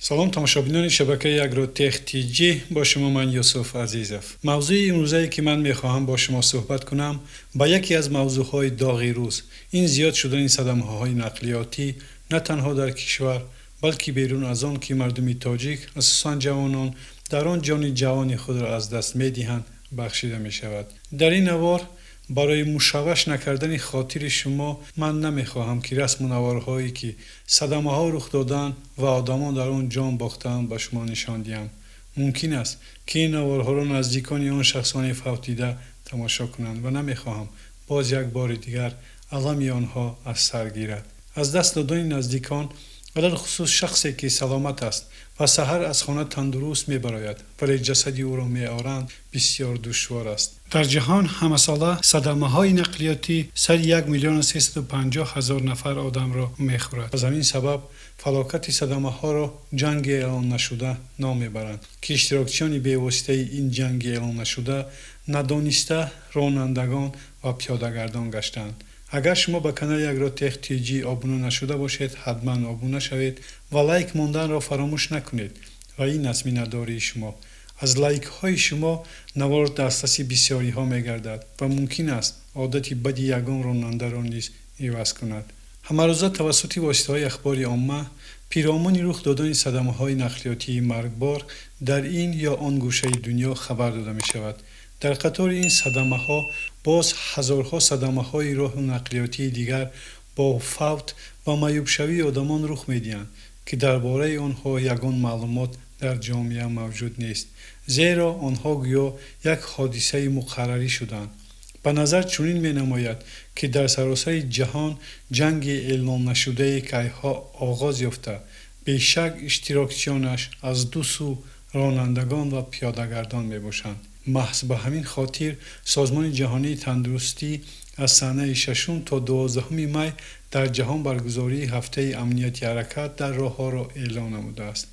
Салом, тамошобинони шабакаи Агротех Тҷ, бо шумо ман Юсуф Азизов. Мавзӯи имрӯзае, ки ман мехоҳам бо шумо суҳбат кунам, ба яке аз мавзӯъҳои доғи рӯз, ин зиёд шудани садамаҳои нақлиётӣ на танҳо дар кишвар, балки берун аз он, ки мардуми тоҷик, асосан ҷавонон, дар он ҷони ҷавони худро аз даст медиҳанд, бахшида мешавад. Дар ин навор барои мушавваш накардани хотири шумо ман намехоҳам, ки расму наворҳое, ки садамаҳо рух доданд ва одамон дар он ҷон бохтаанд, ба шумо нишон диҳам. Мумкин аст, ки ин наворҳоро наздикони он шахсони фавтида тамошо кунанд ва намехоҳам боз як бори дигар алами онҳо аз сар гирад. Аз даст додани наздикон, алалхусус шахсе, ки саломат аст ва саҳар аз хона тандуруст мебарояд, вале ҷасади ӯро меоранд, бисёр душвор аст. Дар ҷаҳон ҳамасола садамаҳои нақлиётӣ сари 1 350 000 нафар одамро мехӯрад. Аз ҳамин сабаб фалокати садамаҳоро ҷанги эълоннашуда ном мебаранд, ки иштирокчиёни бевоситаи ин ҷанги эълоннашуда надониста ронандагон ва пиёдагардон гаштаанд. Агар шумо ба канали Агротех Тҷ обуна нашуда бошед, ҳатман обуна шавед ва лайк монданро фаромӯш накунед ва ин аст миннатдории шумо. Аз лайкҳои шумо навор дастраси бисёриҳо мегардад ва мумкин аст, одати бади ягон ронандаро низ иваз кунад. Ҳамарӯза тавассути воситаҳои ахбори омма пиромуни рух додани садамаҳои нақлиётии маргбор дар ин ё он гӯшаи дунё хабар дода мешавад. Дар қатори ин садамаҳо боз ҳазорҳо садамаҳои роҳу нақлиётии дигар бо фавт ва маъюбшавии одамон рух медиҳанд, ки дар бораи онҳо ягон маълумот дар ҷомеа мавҷуд нест, зеро онҳо гӯё як ҳодисаи муқаррарӣ шуданд. Ба назар чунин менамояд, ки дар саросари ҷаҳон ҷанги эълоннашудае кайҳо оғоз ёфта, бешак иштирокчиёнаш аз ду сӯ ронандагон ва пиёдагардон мебошанд. Маҳз ба ҳамин хотир Созмони ҷаҳонии тандурустӣ аз санаи 6 то 12 май дар ҷаҳон баргузории ҳафтаи амнияти ҳаракат дар роҳҳоро эълон намудааст.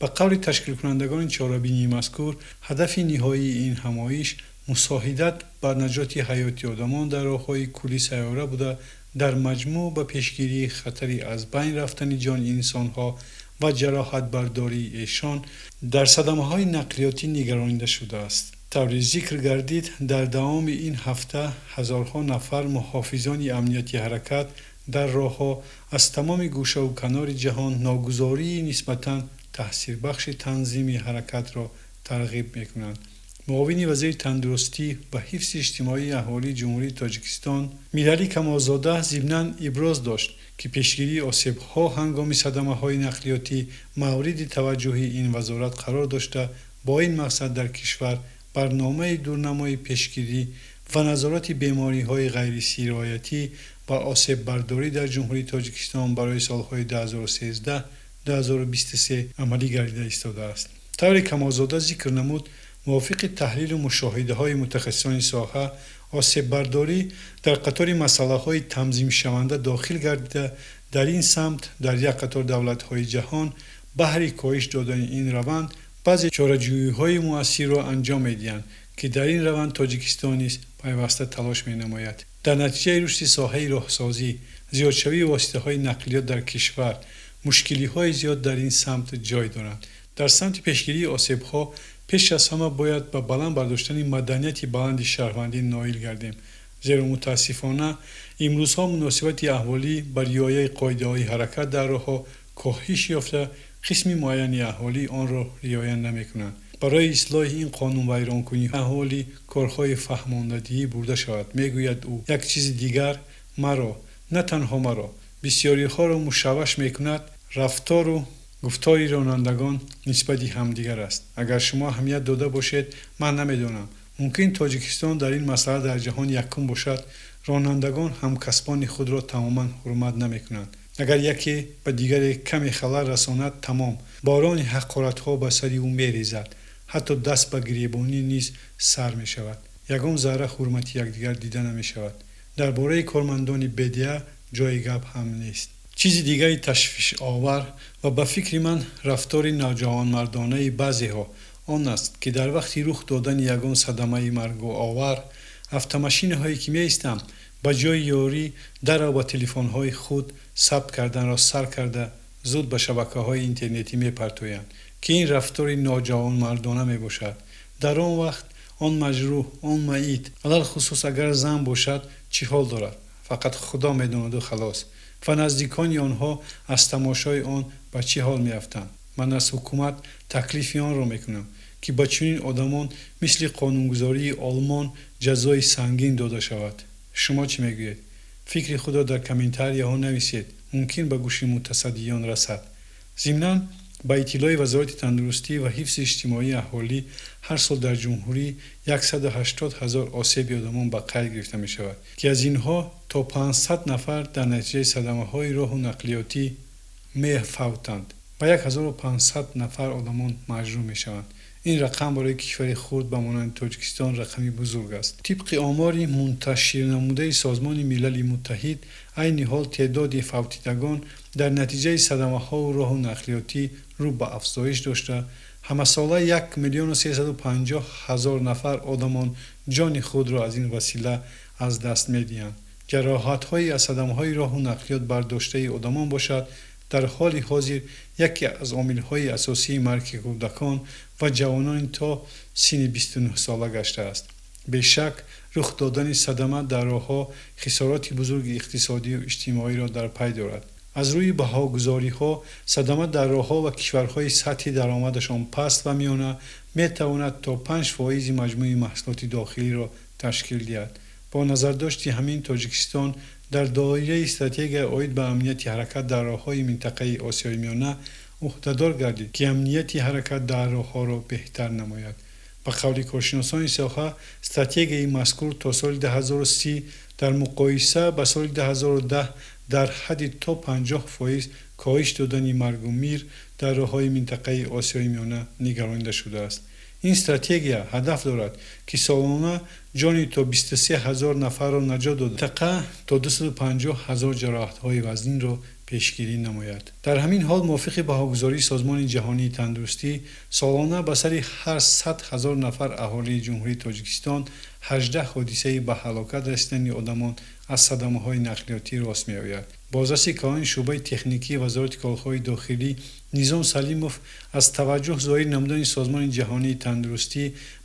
Ба қавли ташкилкунандагони чорабинии мазкур, ҳадафи ниҳоии ин ҳамоиш мусоҳидат бар наҷоти ҳаёти одамон дар роҳҳои кулли сайёра буда, дар маҷмӯъ ба пешгирии хатари аз байн рафтани ҷони инсонҳо ва ҷароҳатбардории эшон дар садамаҳои нақлиётӣ нигаронида шудааст. Тавре зикр гардид, дар давоми ин ҳафта ҳазорҳо нафар муҳофизони амнияти ҳаракат дар роҳҳо аз тамоми гӯшаву канори ҷаҳон ногузории нисбатан таъсирбахши танзими ҳаракатро тарғиб мекунанд. Муовини вазири тандурустӣ ва ҳифзи иҷтимоии аҳолии Ҷумҳурии Тоҷикистон Миралӣ Камолзода зимнан иброз дошт, ки пешгирии осебҳо ҳангоми садамаҳои нақлиётӣ мавриди таваҷҷӯҳи ин вазорат қарор дошта, бо ин мақсад дар кишвар барномаи дурнамои пешгирӣ ва назорати бемориҳои ғайрисироятӣ ва осеббардорӣ дар Ҷумҳурии Тоҷикистон барои солҳои 2013-2023 амалӣ гардида истодааст. Тавре Камолзода зикр намуд, мувофиқи таҳлилу мушоҳидаҳои мутахассисони соҳа, осеббардорӣ дар қатори масъалаҳои танзимшаванда дохил гардида, дар ин самт дар як қатор давлатҳои ҷаҳон баҳри коҳиш додани ин раванд баъзе чораҷӯиҳои муассирро анҷом медиҳанд, ки дар ин раванд Тоҷикистон низ пайваста талош менамояд. Дар натиҷаи рушди соҳаи роҳсозӣ, зиёдшавии воситаҳои нақлиёт дар кишвар мушкилиҳои зиёд дар ин самт ҷой доранд. Дар самти пешгирии осебҳо пеш аз ҳама бояд ба баланд бардоштани маданияти баланди шаҳрвандӣ ноил гардем, зеро мутаассифона имрӯзҳо муносибати аҳолӣ ба риояи қоидаҳои ҳаракат дар роҳҳо коҳиш ёфта, қисми муайяни аҳолӣ онро риоя намекунанд. Барои ислоҳи ин қонунвайронкунии аҳолӣ корҳои фаҳмондадиҳӣ бурда шавад, мегӯяд ӯ. Як чизи дигар маро, на танҳо маро, бисёриҳоро мушавваш мекунад, рафтору гуфтори ронандагон нисбати ҳамдигар аст. Агар шумо аҳамият дода бошед, ман намедонам, мумкин Тоҷикистон дар ин масъала дар ҷаҳон якум бошад, ронандагон ҳамкасбони худро тамоман ҳурмат намекунанд. Агар яке ба дигаре каме халал расонад, тамом, борони ҳақоратҳо ба сари ӯ мерезад, ҳатто даст ба гиребонӣ низ сар мешавад. Ягон зарра ҳурмати якдигар дида намешавад. Дар бораи кормандони БДА ҷои гап ҳам нест. Чизи дигари ташвишовар ва ба фикри ман рафтори ноҷавонмардонаи баъзеҳо он аст, ки дар вақти рух додани ягон садамаи маргоовар автомошинаҳое, ки меистанд, ба ҷои ёрӣ дарав ба телефонҳои худ сабт карданро сар карда, Зуд ба шабакаҳои интернетӣ мепартоянд, ки ин рафтори ноҷавонмардона мебошад. Дар он вақт он маҷрӯҳ, он маит, алалхусус агар зан бошад, чӣ ҳол дорад, фақат Худо медонаду халос. Ва наздикони онҳо аз тамошои он ба чӣ ҳол меафтанд. Ман аз ҳукумат таклифи онро мекунам, ки ба чунин одамон мисли қонунгузории Олмон ҷазои сангин дода шавад. Шумо чӣ мегӯед? Фикри худро дар комментарияҳо нависед, мумкин ба гӯши мутасаддиён расад. Зимнан, ба иттилои Вазорати тандурустӣ ва ҳифзи иҷтимоии аҳолӣ, ҳар сол дар ҷумҳурӣ 180 ҳазор осеби одамон ба қайд гирифта мешавад, ки аз инҳо то 500 нафар дар натиҷаи садамаҳои роҳу нақлиётӣ мефавтанд ва 1500 нафар одамон маҷрӯҳ мешаванд. Ин рақам барои кишвари хурд ба монанди Тоҷикистон рақами бузург аст. Тибқи омори мунташирнамудаи Созмони Милали Муттаҳид, айни ҳол теъдоди фавтидагон дар натиҷаи садамаҳову роҳу нақлиётӣ рӯ ба афзоиш дошта, ҳамасола 1 350 000 нафар одамон ҷони худро аз ин васила аз даст медиҳанд. Ҷароҳатҳои аз садамаҳои роҳу нақлиёт бардоштаи одамон бошад, дар ҳоли ҳозир яке аз омилҳои асосии марги кӯдакон ва ҷавонони то синни 29 сола гаштааст. Бешак, рух додани садама дар роҳҳо хисороти бузурги иқтисодию иҷтимоиро дар пай дорад. Аз рӯи баҳогузориҳо, садама дар роҳҳо ва кишварҳои сатҳи даромадашон паст ва миёна метавонад то 5 фоизи маҷмӯи маҳсулоти дохилиро ташкил диҳад. Бо назардошти ҳамин, Тоҷикистон дар доираи стратегия оид ба амнияти ҳаракат дар роҳҳои минтақаи Осиёи Миёна ӯҳдадор гардид, ки амнияти ҳаракат дар роҳҳоро беҳтар намояд. Ба қавли коршиносони соҳа, стратегияи мазкур то соли 2030 дар муқоиса ба соли 2010 дар ҳадди то 50 фоиз коҳиш додани маргу мир дар роҳҳои минтақаи Осиёи Миёна нигаронида шудааст. Ин стратегия ҳадаф дорад, ки солона ҷони то 23 ҳазор нафарро наҷот дода, минтақа то 250 ҳазор ҷароҳатҳои вазнинро пешгирӣ намояд. Дар ҳамин ҳол, мувофиқи баҳогузории Созмони Ҷаҳонии Тандурустӣ, солона ба сари ҳар 100 ҳазор нафар аҳолии Ҷумҳурии Тоҷикистон 18 ҳодисаи ба ҳалокат расидани одамон аз садамаҳои нақлиётӣ рост меояд. Бозраси калони шӯъбаи техникии Вазорати корҳои дохилӣ Низом Салимов аз таваҷҷӯҳ зоҳир намудани Созмони Ҷаҳонии Тандурустӣ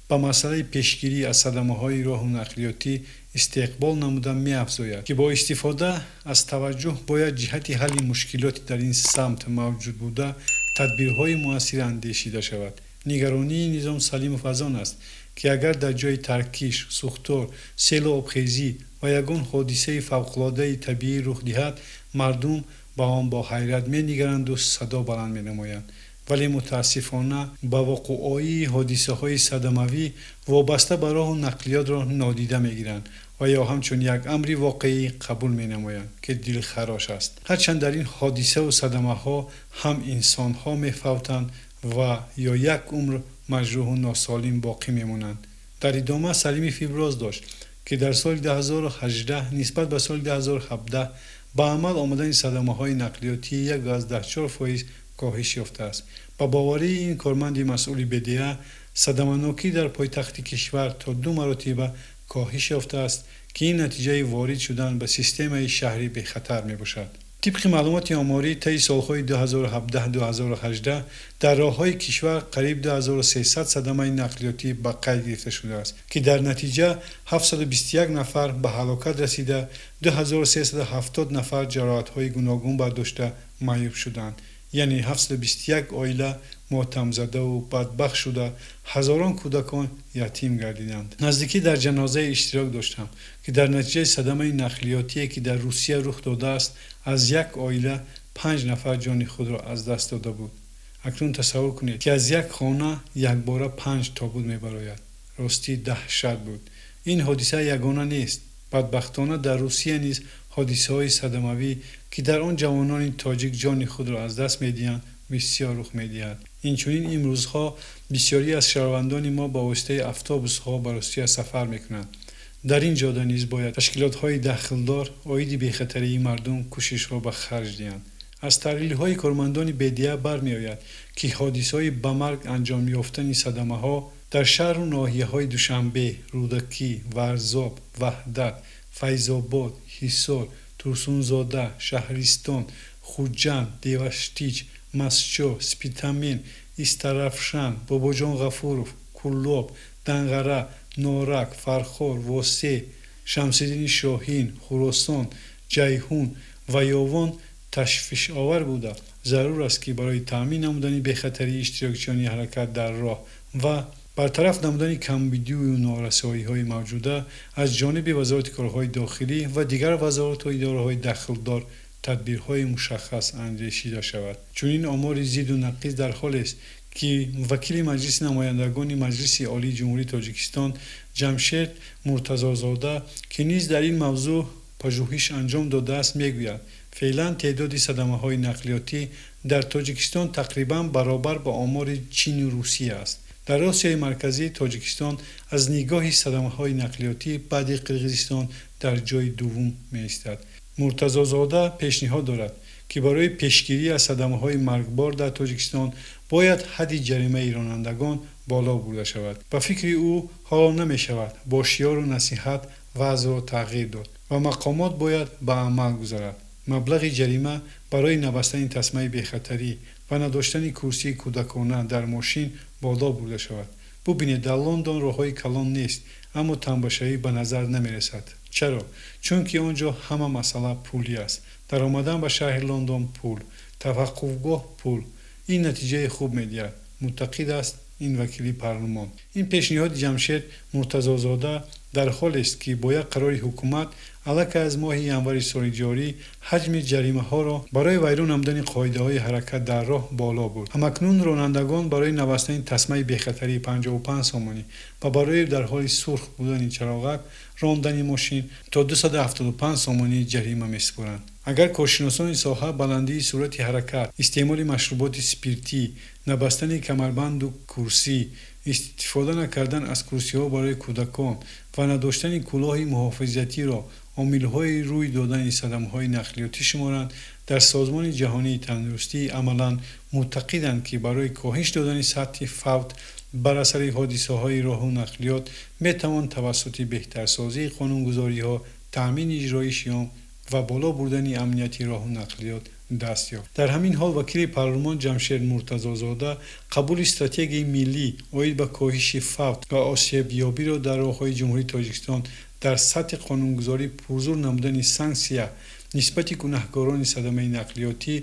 ба масъалаи пешгирӣ аз садамаҳои роҳу нақлиётӣ истиқбол намуда меафзояд, ки бо истифода аз таваҷҷӯҳ бояд ҷиҳати ҳалли мушкилоти дар ин самт мавҷуд буда тадбирҳои муассир андешида шавад. Нигаронии Низом Салимов аз он аст, ки агар дар ҷои таркиш, сӯхтор, селу обхезӣ ва ягон ҳодисаи фавқулодаи табиӣ рух диҳад, мардум ба он бо ҳайрат менигаранду садо баланд менамоянд, вале мутаассифона ба вуқӯъоии ҳодисаҳои садамавӣ вобаста ба роҳу нақлиётро нодида мегиранд ва ё ҳамчун як амри воқеӣ қабул менамоянд, ки дилхарош аст. Ҳарчанд дар ин ҳодисаву садамаҳо ҳам инсонҳо мефавтанд ва ё як умр маҷрӯҳу носолим боқӣ мемонанд. Дар идома Салимов иброз дошт, ки дар соли 2018 нисбат ба соли 2017 ба амал омадани садамаҳои нақлиётӣ 1,4 фоиз коҳиш ёфтааст. Ба боварии ин корманди масъули БДА, садаманокӣ дар пойтахти кишвар то ду маротиба коҳиш ёфтааст, ки ин натиҷаи ворид шудан ба системаи шаҳри бехатар мебошад. Тибқи маълумоти оморӣ, таи солҳои 2017-2018 дар роҳҳои кишвар қариб 2300 садамаи нақлиётӣ ба қайд гирифта шудааст, ки дар натиҷа 721 нафар ба ҳалокат расида, 2370 нафар ҷароҳатҳои гуногун бардошта маъюб шуданд, яъне 721 оила мотамзадаву бадбахт шуда, ҳазорон кӯдакон ятим гардиданд. Наздикӣ дар ҷанозае иштирок доштам, ки дар натиҷаи садамаи нақлиётие, ки дар Русия рух додааст, аз як оила панҷ нафар ҷони худро аз даст дода буд. Акнун тасаввур кунед, ки аз як хона якбора панҷ тобут мебарояд. Ростӣ, даҳшат буд. Ин ҳодиса ягона нест. Бадбахтона, дар Русия низ ҳодисаҳои садамавӣ, ки дар он ҷавонони тоҷик ҷони худро аз даст медиҳанд, бисёр рух медиҳад. Инчунин, имрӯзҳо бисёре аз шаҳрвандони мо ба воситаи автобусҳо ба Русия сафар мекунанд. Дар ин ҷода низ бояд ташкилотҳои дахлдор оиди бехатарии мардум кӯшишҳо ба харҷ диҳанд. Аз таҳлилҳои кормандони БДА бармеояд, ки ҳодисаҳои ба марг анҷом ёфтани садамаҳо дар шаҳру ноҳияҳои Душанбе, Рӯдакӣ, Варзоб, Ваҳдат, Файзобод, Ҳисор, Турсунзода, Шаҳристон, Хуҷанд, Деваштич, Мастчоҳ, Спитамен, Истаравшан, Бобоҷон Ғафуров, Кӯлоб, Данғара, Норак, Фархор, Восеъ, Шамсиддини Шоҳин, Хуросон, Ҷайҳун ва Ёвон ташвишовар буда, зарур аст, ки барои таъмин намудани бехатарии иштирокчиёни ҳаракат дар роҳ ва бартараф намудани камбудию норасоиҳои мавҷуда аз ҷониби Вазорати корҳои дохилӣ ва дигар вазорату идораҳои дахлдор тадбирҳои мушаххас андешида шавад. Чунин омори зидду нақиз дар ҳолест, ки вакили Маҷлиси намояндагони Маҷлиси Олии Ҷумҳурии Тоҷикистон Ҷамшед Муртазозода, ки низ дар ин мавзӯъ пажӯҳиш анҷом додааст, мегӯяд, феълан теъдоди садамаҳои нақлиётӣ дар Тоҷикистон тақрибан баробар ба омори Чину Русия аст. Дар Осиёи Марказӣ Тоҷикистон аз нигоҳи садамаҳои нақлиётӣ баъди Қирғизистон дар ҷойи дуввум меистад. Муртазозода пешниҳод дорад, ки барои пешгирӣ аз садамаҳои маргбор дар Тоҷикистон бояд ҳадди ҷаримаи ронандагон боло бурда шавад. Ба фикри ӯ, ҳоло намешавад бо шиору насиҳат вазъро тағйир дод ва мақомот бояд ба амал гузарад. Маблағи ҷарима барои набастани тасмаи бехатарӣ ва надоштани курсии кӯдакона дар мошин боло бурда шавад. Бубинед, дар Лондон роҳҳои калон нест, аммо тамбашавӣ ба назар намерасад. Чаро? Чунки он ҷо ҳама масъала пулӣ аст. Даромадан ба шаҳри Лондон пул, таваққуфгоҳ пул. Ин натиҷаи хуб медиҳад, мӯътақид аст ин вакили парлумон. Ин пешниҳоди Ҷамшед Муртазозода дар ҳолест, ки бо як қарори ҳукумат аллакай аз моҳи январи соли ҷорӣ ҳаҷми ҷаримаҳоро барои вайрон намудани қоидаҳои ҳаракат дар роҳ боло бурд. Ҳамакнун ронандагон барои набастани тасмаи бехатарии 55 сомонӣ ва барои дар ҳоли сурх будани чароғак рондани мошин то 275 сомонӣ ҷарима месупоранд. Агар коршиносони соҳа баландии суръати ҳаракат, истеъмоли машруботи спиртӣ, набастани камарбанду курсӣ, истифода накардан аз курсиҳо барои кӯдакон ва надоштани кӯлоҳи муҳофизатиро омилҳои рӯй додани садамаҳои нақлиётӣ шуморанд, дар Созмони ҷаҳонии тандурустӣ амалан мӯътақиданд, ки барои коҳиш додани сатҳи фавт бар асари ҳодисаҳои роҳу нақлиёт метавон тавассути беҳтарсозии қонунгузориҳо, таъмини иҷроиши он ва боло бурдани амнияти роҳу нақлиёт даст ёфт. Дар ҳамин ҳол вакили парлумон Ҷамшед Муртазозода қабули стратегияи миллӣ оид ба коҳиши фавт ва осебёбиро дар роҳҳои Ҷумҳурии Тоҷикистон дар сатҳи қонунгузорӣ пурзур намудани санксия нисбати гунаҳкорони садамаи нақлиётӣ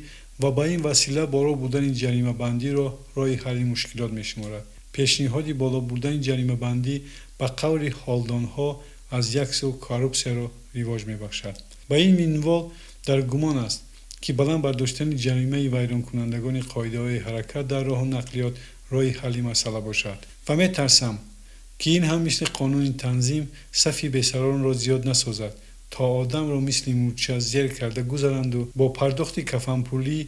ва ба ин васила боло бурдани ҷаримабандиро роҳи ҳалли мушкилот мешуморад. Пешниҳоди боло бурдани ҷаримабандӣ ба қавли ҳолдонҳо аз як сӯ коррупсияро ривоҷ мебахшад. Ба ин минвол дар гумон аст, ки баланд бардоштани ҷаримаи вайронкунандагони қоидаҳои ҳаракат дар роҳу нақлиёт роҳи ҳалли масъала бошад. Ва метарсам, ки ин ҳам мисли қонуни танзим сафи бесаронро зиёд насозад, то одамро мисли мӯрча зер карда гузаранду бо пардохти кафанпулӣ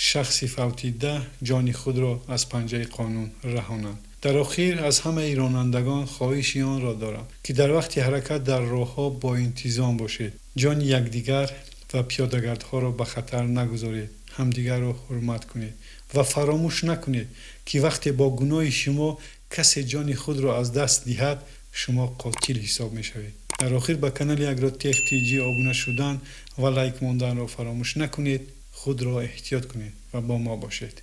шахси фавтида ҷони худро аз панҷаи қонун раҳонанд. Дар охир аз ҳамаи ронандагон хоҳиши онро дорам, ки дар вақти ҳаракат дар роҳҳо боинтизом бошед, ҷони якдигар ва пиёдагардҳоро ба хатар нагузоред, ҳамдигарро ҳурмат кунед ва фаромӯш накунед, ки вақте бо гуноҳи шумо касе ҷони худро аз даст диҳад, шумо қотил ҳисоб мешавед. Дар охир ба канали Агротех ТЖ обуна шудан ва лайк монданро фаромӯш накунед. Худро эҳтиёт кунед ва бо мо бошед.